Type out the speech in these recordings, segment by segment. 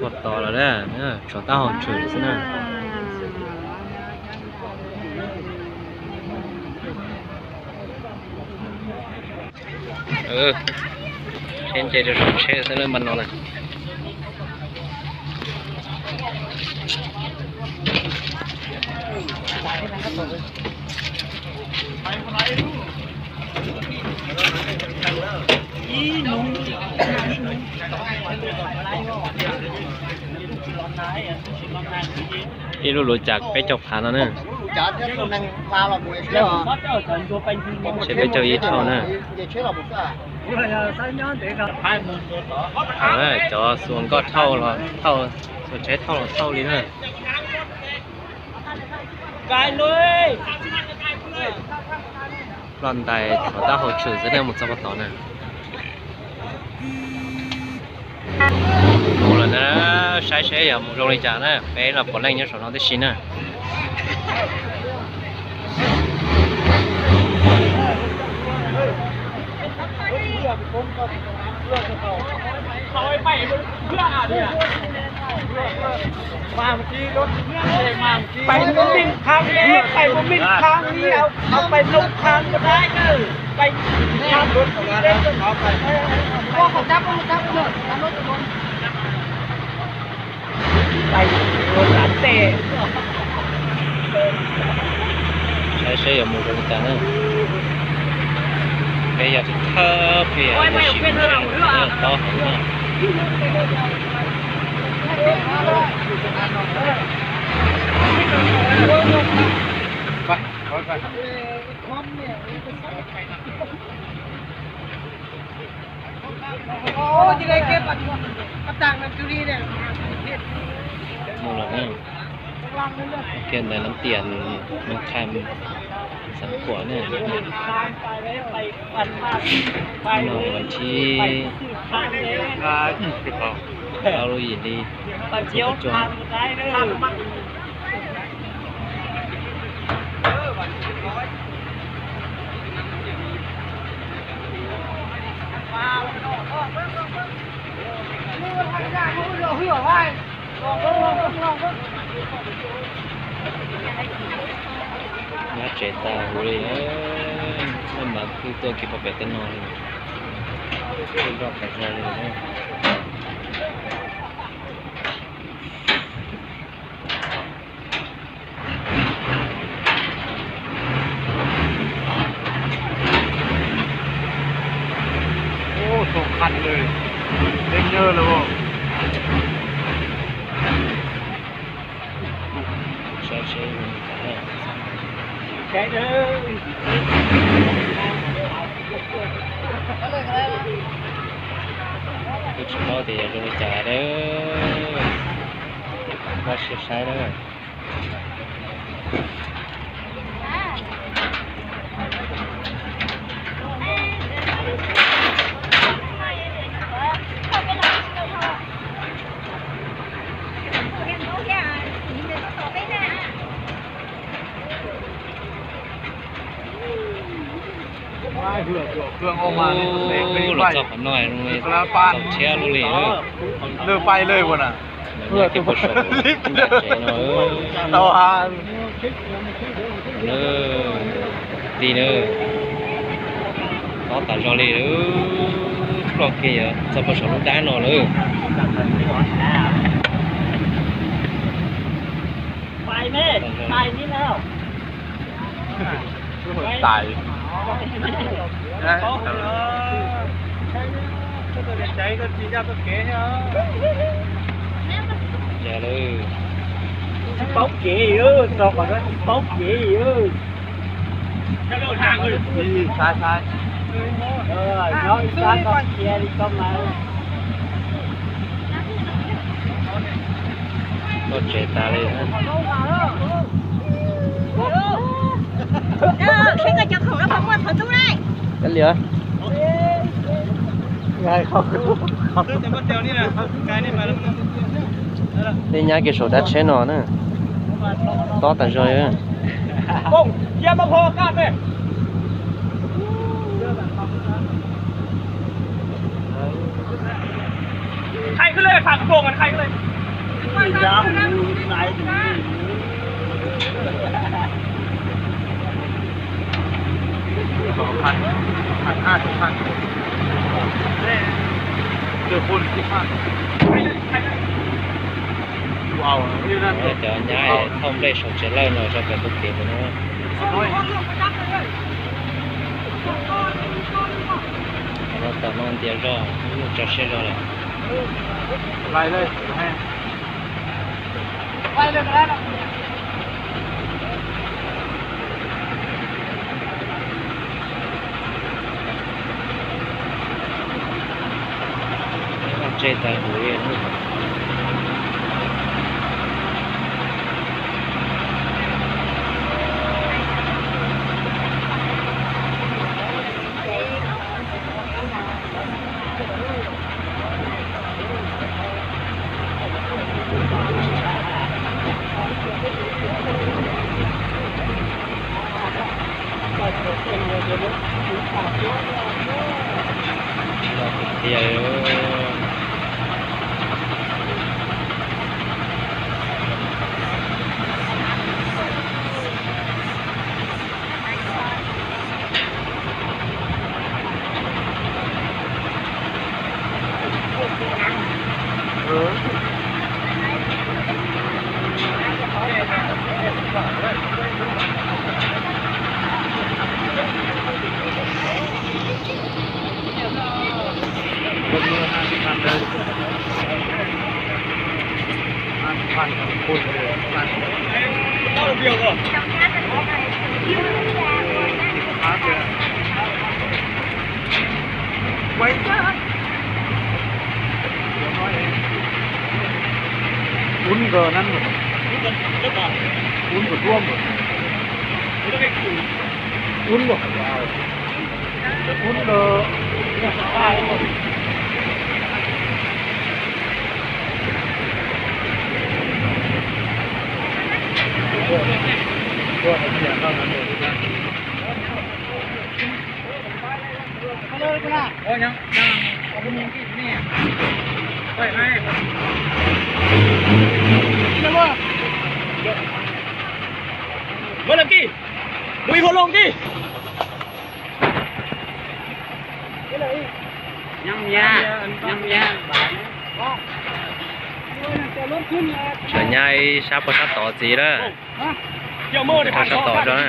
Ua tod lawm na, tshuav taub hau tshwm xwb na. Tsheb nce rau saum tsheb xwb lawm mas no na. Ib lub luv cas peb caug phav no na. Tsheb peb caug ib thauj na. Cov xuas nkoj thauj los thauj, xuas tsheb thauj los thauj li na. Ploj ntais tshuav taub hau tshwm xwb na, mus txog puag tod na. Mus lawm na, saib seb yog mus zoo li cas na, peb los puav leej nyob saum no tib si na. Pais mus mej khang li, pais mus mej khang li, au pais noo khang ko dai na, pais khang. Saib seb yuav mus zoo li cas na. Peb yog thawj pem yog sim tob heev na. Mus lawm na. Kiag ntawm lub tiam Mej Kham Xeev Khuam na. No vas thib plaub lub yim hli. Nyab tsev tas huv li, maj mam pw tuaj kev pom pem tej no li, pw nroj tas zog li. Ub, tau qhov lawm, deb nyawg lawm. Kuj tsis paub tias yog zoo li cas lawm, npaj siab saib na. Ub, los txog qhov no zoo li txaus thiab lub li. Lawv pais lawm ua na. Lawv nyob kiag puag saum tsev no. Li na, tob tas zog li, ploj kiag yuav txog puag saum lub dab no lawm. Tsis paub kev, txog qhov no tsis paub kev. Nyob ib sab koj qhia li koj mas. Koj tsev tas li. Seb koj cov khoom no puas muaj qhov ntub na. Koj liam. Tej nyab kiag saum dab tsheb no na. Tob tas zog. Khai cái lơi, phạt cuồng, khai cái lơi. Cov nyab thauj nplej saum tsev lawj no rau pem tus kev ntawd na. Tam no ntiav zog, tso siab zog lawm. Tseg tas huv li. Los tiag tiag li. Ún nkawd nab, ún nkawd duab nkawd, ún nkawd. Muab lawm kij, mus ib vuag loo kij. Cov nyab ib sab puag sab tod txiv lawm. Rau sab tod tso na.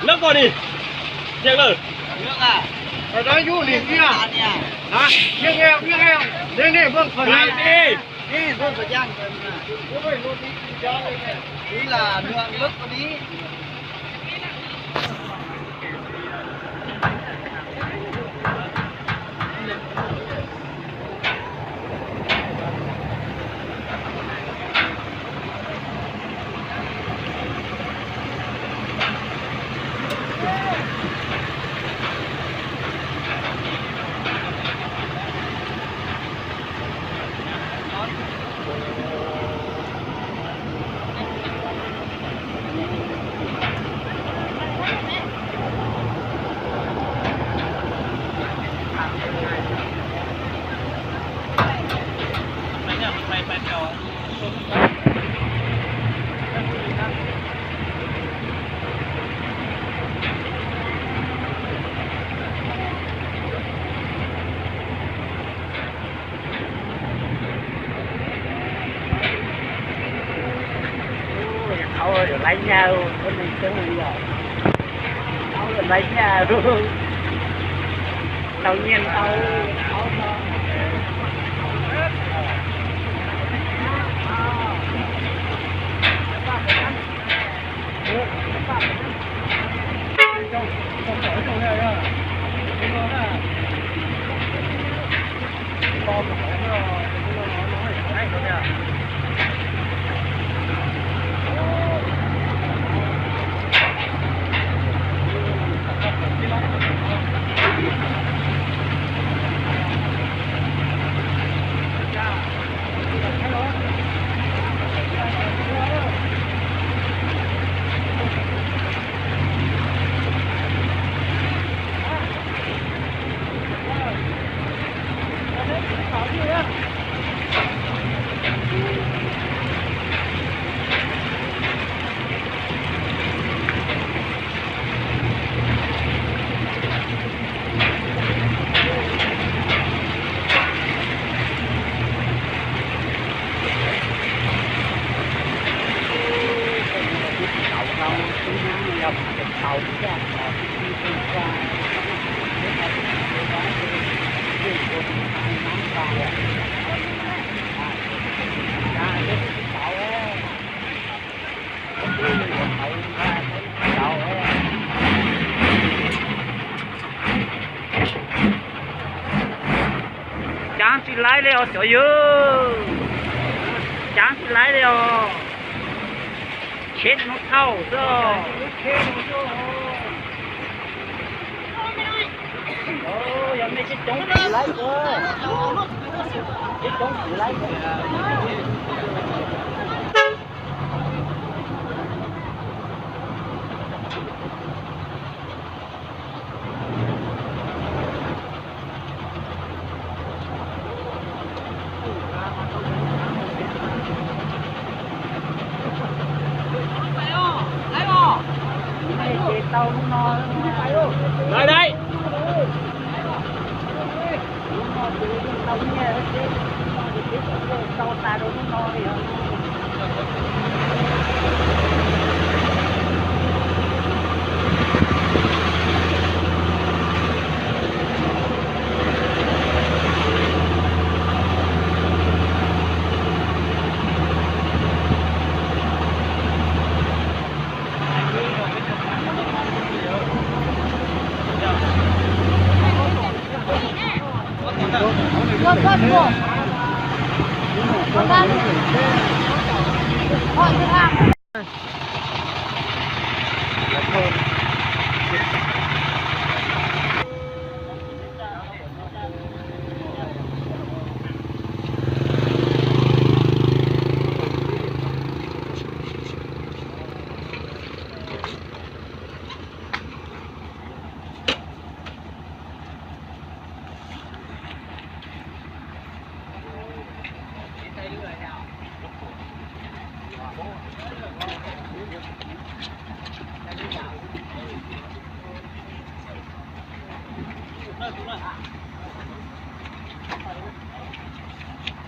Lawv koj ni, Thiag lawm. Ua, qhov laiv nyaj, ua neeg coob li os. Qhov laiv nyaj, tau nyiaj ntau, qhov no. Caav tsis laib li os cov yawg, caav tsis laib li os, tsheb hnub thauj xwb. Yog nej tsis coob tsis laib, tsis coob tsis laib. Ces tau lub no. Lawv dai. Lub no ces yeej tau nyiaj thiab, tau tas rau lub no li os.